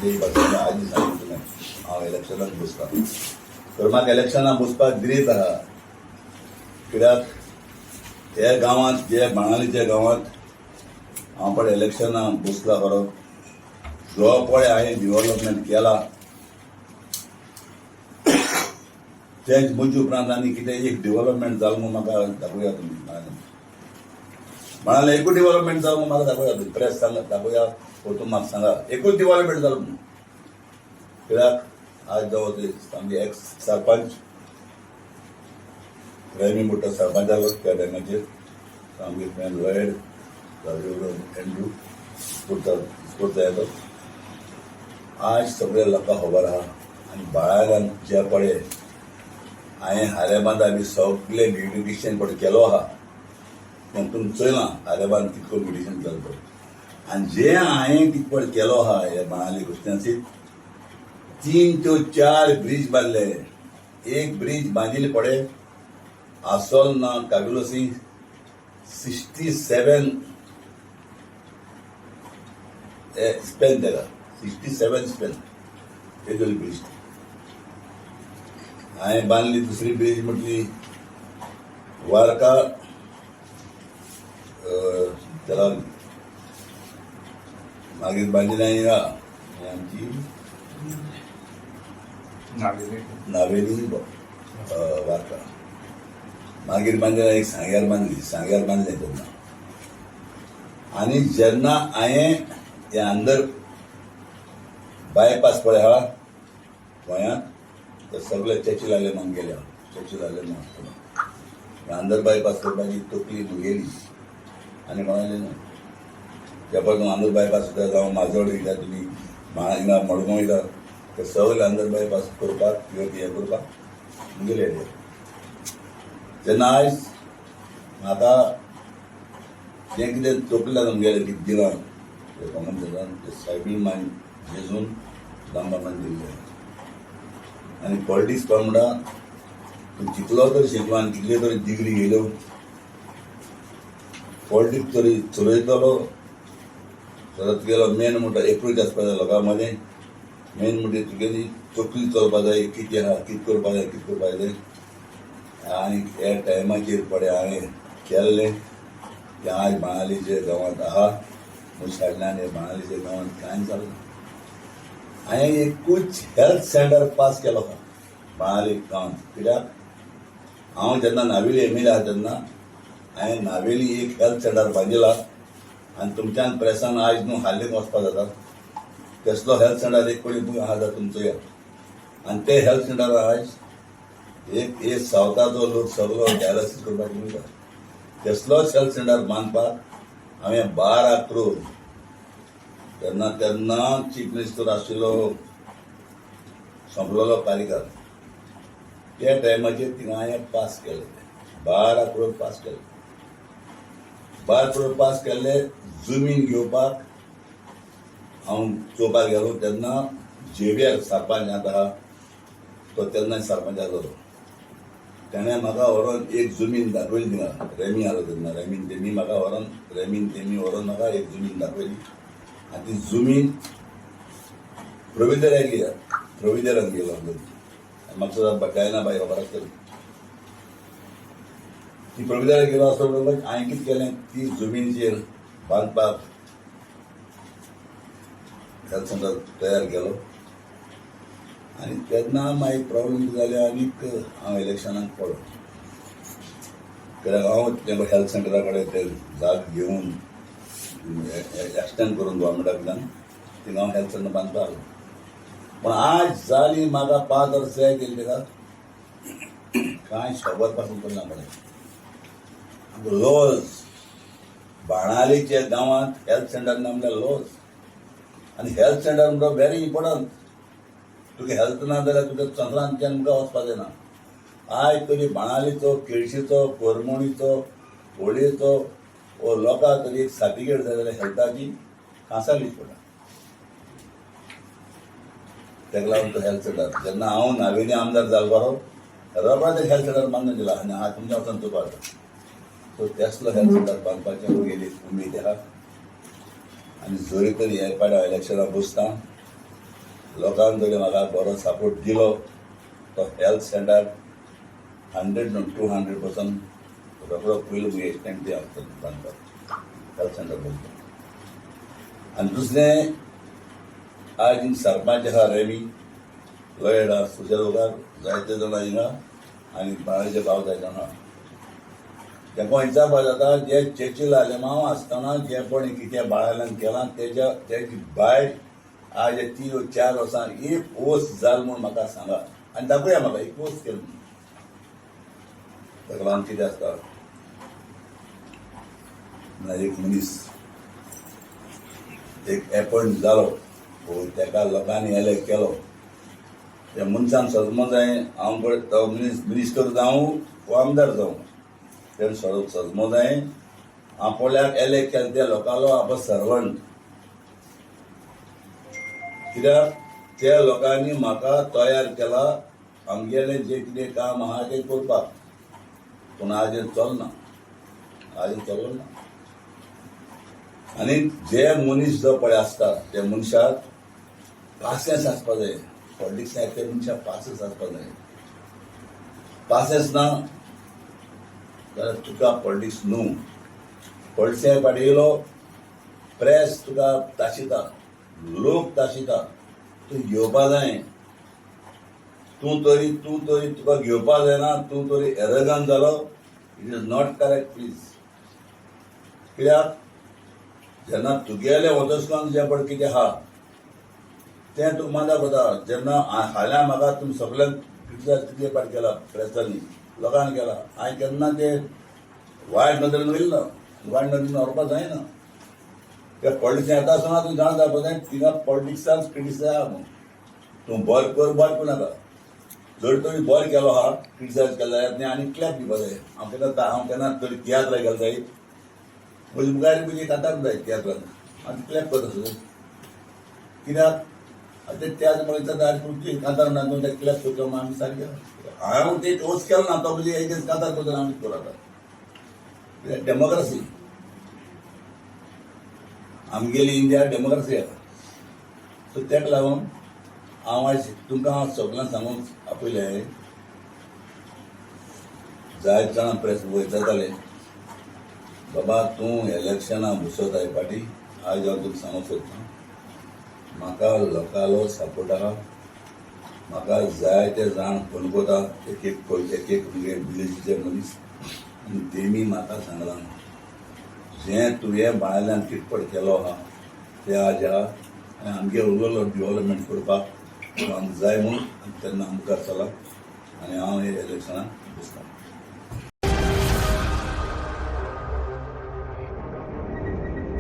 तुमचे भाशेन आजी सांगलें तुवें, हांव इलेक्शनाक बसतां, तर म्हाका इलेक्शनाक बसपाक गिरेत आहा. कित्याक ह्या गांवांत, जे बाणालीच्या गांवांत हांव पळय इलेक्शनाक बसला खरो, जो पळय हांवें डिवलपमेंट केला तेच म्हजे उपरांत आनी कितें एक डिवलपमेंट जालें म्हूण म्हाका दाखोवया तुमी. म्हणाले एकूच डिवलपमेंट जालें म्हूण म्हाका दाखोवया तुमी, प्रेस सांगा दाखोवया, वो तुमी म्हाका सांगा एकूच डिवलपमेंट जालें म्हूण. कित्याक आज जो ते आमचे एक्स सरपंच रेमी मोठो सरपंच जालो त्या टायमाचेर, आमगे फ्रेंड लॉयड एंड्रू स्पोर्ट्स येतो. आज सगळे लोकांक खबर आहा आनी बाळान जे पळय हांवें हारेबांदा बी सगळे ब्युटिशियन पळय केलो आहा, तें तुमी चोयलां हारेबांद कितको ब्युटिशियन केलो पळय. आनी जे हांवें कितें पळय केलो आहा ह्या बाणाली क्रिस्टियन्सीत 3 ते 4 ब्रीज बांदले. एक ब्रीज बांदिल्ले पळय आसोल ना काबिलोसी 67 स्पेन तेका 67 स्पेन एक ब्रीज हांवें बांदली. दुसरी ब्रीज म्हटली वारका त्याला, मागीर बांदली हांवें आमची नावेली वारका, मागीर बांदली एक सांग्यार बांदली, सांग्यार बांदलें तेन्ना. आनी जेन्ना हांवें हे अंदर बायपास पळय आहा गोंयांत, ते सगळे चर्ची लागले म्हूण गेले, चर्ची लागले म्हणून अंदर बायपास करपाची तकली म्हगेली आनी कोणाली न्हू. त्या पासून अंदर बायपास सुद्दां जावं माजोड वयता तुमी, हिंगा मडगांव वयता, ते सगळे अंदर बायपास करपाक किंवा हें करपाक म्हगेले आयडिया. तेन्ना आयज म्हाका जें कितें तकल्यान म्हगेलें कितें दिलां तें कॉमन सेन्सान तें सायबीण मान जेजून दामबाबान दिल्लें. आनी पॉलिटिक्स कोण म्हणटा, तूं जितलो तरी शिकलो आनी कितल्यो तरी डिग्री घेयल्यो, पॉलिटिक्स तरी चलयतलो जाल्यार तुगेलो मेन म्हणटा एप्रोच आसपा जाय लोकां मदें. मेन म्हणजे तुगेली तकली चलपा जाय, कितें आहा, कितें करपा जाय, कितें करपा जाय. आनी ह्या टायमाचेर पळय हांवें केल्लें तें आज बाणालीच्या गांवांत आहा. मुशाडल्यान हे बाणालीच्या गांवांत कांय जालें ना. हांवें एकूच हेल्थ सेंटर पास केलो आहा बाणाली गांवांत. कित्याक हांव जेन्ना नावेली एम एल ए आहा तेन्ना हांवें नावेली एक हेल्थ सेंटर बांदिला आनी तुमच्यान प्रेसान आयज न्हू हाल्लीक वचपा जाता तसलो हेल्थ सेंटर एक पयलीं आहा जाता तुमचो या. आनी ते हेल्थ सेंटर आयज एक एक सावथाचो लोक सगलो डायलिसीस करपाक वयता. तसलोच हेल्थ सेंटर बांदपाक हांवें 12 क्रोर तेन्ना तेन्ना चीफ मिनिस्टर आशिल्लो सोंपलेलो पारीकर, त्या टायमाचेर थिंगा हांवें पास केले 12 क्रोर पास केले. 12 क्रोर पास केल्ले. जमीन घेवपाक हांव चोवपाक गेलो तेन्ना झेवियर सरपंच आतां तो तेन्ना सरपंच जालो, तेणें म्हाका व्हरोन एक जमीन दाखयली. थिंगा रेमी आलो तेन्ना, रेमीन तेमी म्हाका व्हरोन, रेमीन तेमी व्हरोन म्हाका एक जमीन दाखयली आनी ती जमीन प्रोविदराक गेली. प्रोविदरान गेलो म्हाका सुद्दां डायना बाय खबर आसतली. ती प्रोविदराक गेलो आसतो म्हणटकच हांवें कितें केलें, ती जमिनीचेर बांदपाक हेल्थ सेंटर तयार केलो. आनी तेन्ना मागीर प्रॉब्लेम जाले आनीक हांव इलेक्शनाक पडलो, कित्याक हांव ते हेल्थ सेंटरा कडेन ते जाग घेवन एक्सटेंड करून गव्हर्मेंटा कडल्यान थिंगा हांव हेल्थ सेंटर बांदपाक लागलो. पूण आज जाली म्हाका 5 वर्सां गेली, ताका कांय खबर पासून करना पडलें. लॉज बाणालीच्या गांवांत हेल्थ सेंटर ना म्हणल्यार लॉज. आनी हेल्थ सेंटर म्हणटा व्हेरी इम्पॉर्टंट. तुका हेल्थ ना जाल्यार तुका संक्रांतच्यान मुखार वचपाचें ना. आयज तरी बाणालीचो, केळशीचो, करमणीचो, होळयेचो वो लोकांक तरी एक सर्टिफिकेट जाय जाल्यार हेल्थाची कांसावली पडटा. ताका लागून तो हेल्थ सेंटर जेन्ना हांव नावेली आमदार जालो बरो रोखडो ते हेल्थ सेंटर बांदून दिला आनी हांव तुमच्या वचून चोवपाक. सो तेसलो हेल्थ सेंटर बांदपाची म्हगेली उमेद आहा. आनी जरी तरी हे पाड हांव इलेक्शनाक बसता. लोकांक जरी म्हाका बरो सपोर्ट दिलो तो हेल्थ सेंटर 100 200% रोकडो पयलो मुगे स्टँड ते आसतलो बांदपाक हेल्थ सेंटर करता. आनी दुसरें, आज हिंग सरपंच आहा रेमी लॉयर आहा, सोशल वर्कर जायते जाणां हिंगा आनी बाळाचे भाव जायते जाणां. तेका विचारपा जाता, जे चर्चिल आलेमांव आसतना जे कोणी कितें बाळाल्यान केलां तेज्या तेजी बायल आज 3-4 वर्सां एक पोस्ट जाल म्हूण म्हाका सांगा आनी दाखोवया म्हाका एक पोस्ट केलो म्हूण. ताका लागून कितें आसता ना, एक मनीस एक एपॉयंट जालो वो ताका लोकांनी एलेक्ट केलो, त्या मनशान सजमो जाय हांव पळय तो मनीस मिनिस्टर जावं वो आमदार जावं, तेणें सजमो जाय आपल्याक एलेक्ट केले त्या लोकांलो आपलो सर्वंट. कित्याक त्या लोकांनी म्हाका तयार केला आमगेलें जें कितें काम आहा तें करपाक. पूण आज चलना, आज चलना. आनी जे मनीस जो पळय आसता त्या मनशाक पासियेंस आसपा जाय. पॉलिटिक्स त्या मनशाक पासियेंस आसपा जाय. पासियेंस ना जाल्यार तुका पॉलिटिक्स न्हू. पॉलिटिक्सा फाटी येयलो, प्रेस तुका ताशिता, लोक ताशिता, तूं घेवपा जाय. तूं तरी तुका घेवपा जायना. तूं तरी एरगन जालो, it is not correct, please. कित्याक जेन्ना तुगेलें वचस्कान जें पळय कितें आहा तें तुका मानप वता. जेन्ना फाल्यां म्हाका तुमी सगल्यांक क्रिटिसायज कितले पाट केला प्रेसांनी, लोकांनी केला, हांवें केन्ना ते वायट नदरेन वयले ना, वायट नदरेन व्हरपा जायना. ते पॉलिटिक्स येता आसतना तूं जाणा जावपा जाय, थिंगा पॉलिटिक्सान क्रिटिसायज आहा म्हूण. तूं बरें कर, बरें करूं नाका. जर तुमी बरें केलो आहा, क्रिटिसायज केलो जाल्यार तें आनी क्लॅप दिवपा जाय. हांव केन्ना तरी तियात्राक गेलो जायत, म्हजे मुखार म्हजी कांतार जाय तियात्रान, आनी क्लॅप करता सुद्दां. कित्याक आतां ते तियात्र म्हणटा, आनी तुमची कांतार ना, तूं ते क्लॅप करता म्हूण आमी सारकें. हांव ते वच केलो ना, तो म्हणजे एक दीस कांतार करता, आमी करता. कित्याक डेमोक्रेसी आमगेली इंडिया डेमोक्रेसी आसा. सो ताका लागून हांव आयज तुमकां सगळ्यांक सांगूंक आपयलें. जायत जाणां प्रेस वयताले, बाबा तूं इलेक्शना बसत आहे पाटी. आयज हांव तुमकां सांगूंक सोदतां, म्हाका लोकांलो सपोर्ट आहा. म्हाका जायते जाण फोन करता, एक एक एक एक मुगे विलेजीचे मनीस, आनी तेमी म्हाका सांगलां, जें तुवें बाळाल्यान किटपट केलो आहा ते आज आहा आनी आमगे उरलेलो डेव्हलपमेंट करपाक आमकां जाय म्हूण. आनी तेन्ना मुखार चला आनी हांव हे इलेक्शनाक बसतां.